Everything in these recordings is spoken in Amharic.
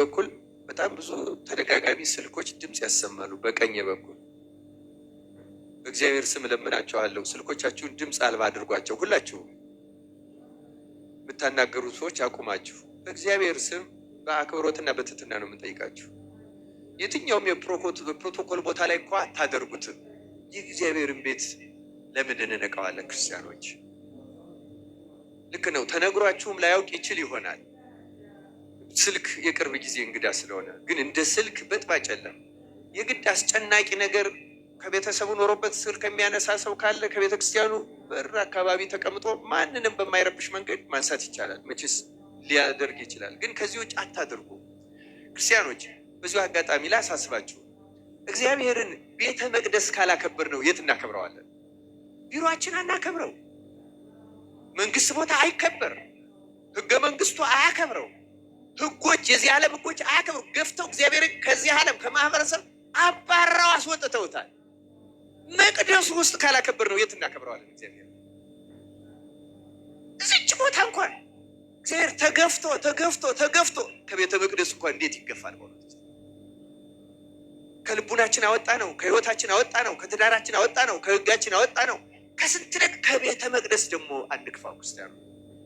በኩል በጣም ብዙ ተደጋጋሚ ስልኮች ድምፅ ያሰማሉ። በቀኝ በኩል በእግዚአብሔር ስም እለምናቸዋለሁ፣ ስልኮቻችሁን ድምፅ አልባ አድርጓቸው። ሁላችሁ የምታናገሩ ሰዎች አቁማችሁ፣ በእግዚአብሔር ስም በአክብሮትና በትህትና ነው የምንጠይቃችሁ። የትኛውም የፕሮቶኮል ቦታ ላይ እንኳ አታደርጉትም። የእግዚአብሔርን ቤት ለምን እንንቀዋለን? ክርስቲያኖች፣ ልክ ነው። ተነግሯችሁም ላያውቅ ይችል ይሆናል። ስልክ የቅርብ ጊዜ እንግዳ ስለሆነ፣ ግን እንደ ስልክ በጥባጭ የለም። የግድ አስጨናቂ ነገር ከቤተሰቡ ኖሮበት ስልክ የሚያነሳ ሰው ካለ ከቤተ ክርስቲያኑ በር አካባቢ ተቀምጦ ማንንም በማይረብሽ መንገድ ማንሳት ይቻላል። መቼስ ሊያደርግ ይችላል። ግን ከዚህ ውጭ አታድርጉ። ክርስቲያኖች፣ በዚሁ አጋጣሚ ላሳስባችሁ፣ እግዚአብሔርን ቤተ መቅደስ ካላከበርነው የት እናከብረዋለን? ቢሮአችን አናከብረው። መንግስት ቦታ አይከበር። ህገ መንግስቱ አያከብረው። ህጎች፣ የዚህ ዓለም ህጎች አያከብሩ። ገፍተው እግዚአብሔርን ከዚህ ዓለም ከማህበረሰብ አባራው አስወጥተውታል። መቅደሱ ውስጥ ካላከበርነው የት እናከብረዋለን? እግዚአብሔር እዚች ቦታ እንኳን እግዚአብሔር ተገፍቶ ተገፍቶ ተገፍቶ ከቤተ መቅደሱ እንኳን እንዴት ይገፋል? በእውነት ከልቡናችን አወጣነው፣ ከህይወታችን አወጣነው፣ ከትዳራችን አወጣነው፣ ከህጋችን አወጣነው፣ ከስንት ነገር ከቤተ መቅደስ ደግሞ አንግፋው። ክርስቲያኑ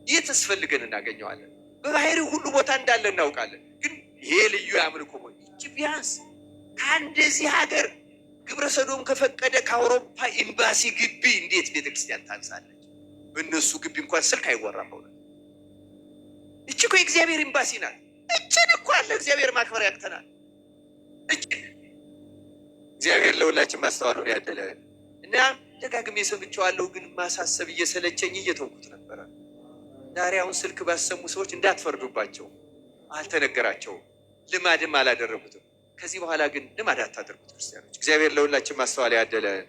የት ተስፈልገን እናገኘዋለን? በባህሪ ሁሉ ቦታ እንዳለ እናውቃለን። ግን ይሄ ልዩ የአምልኮ ቦታ ይቺ ቢያንስ ከአንደዚህ ሀገር ግብረ ሰዶም ከፈቀደ ከአውሮፓ ኤምባሲ ግቢ እንዴት ቤተክርስቲያን ታንሳለች? በእነሱ ግቢ እንኳን ስልክ አይወራም። በእውነት እቺ እኮ የእግዚአብሔር ኤምባሲ ናት። እችን እኮ አለ እግዚአብሔር ማክበር ያቅተናል። እችን እግዚአብሔር ለሁላችን ማስተዋሉን ያደለን እና ደጋግሜ ሰምቼዋለሁ፣ ግን ማሳሰብ እየሰለቸኝ እየተውኩት ነበረ። ዛሬ አሁን ስልክ ባሰሙ ሰዎች እንዳትፈርዱባቸው፣ አልተነገራቸውም፣ ልማድም አላደረጉትም። ከዚህ በኋላ ግን ልማድ አታደርጉት ክርስቲያኖች። እግዚአብሔር ለሁላችን ማስተዋል ያደለን።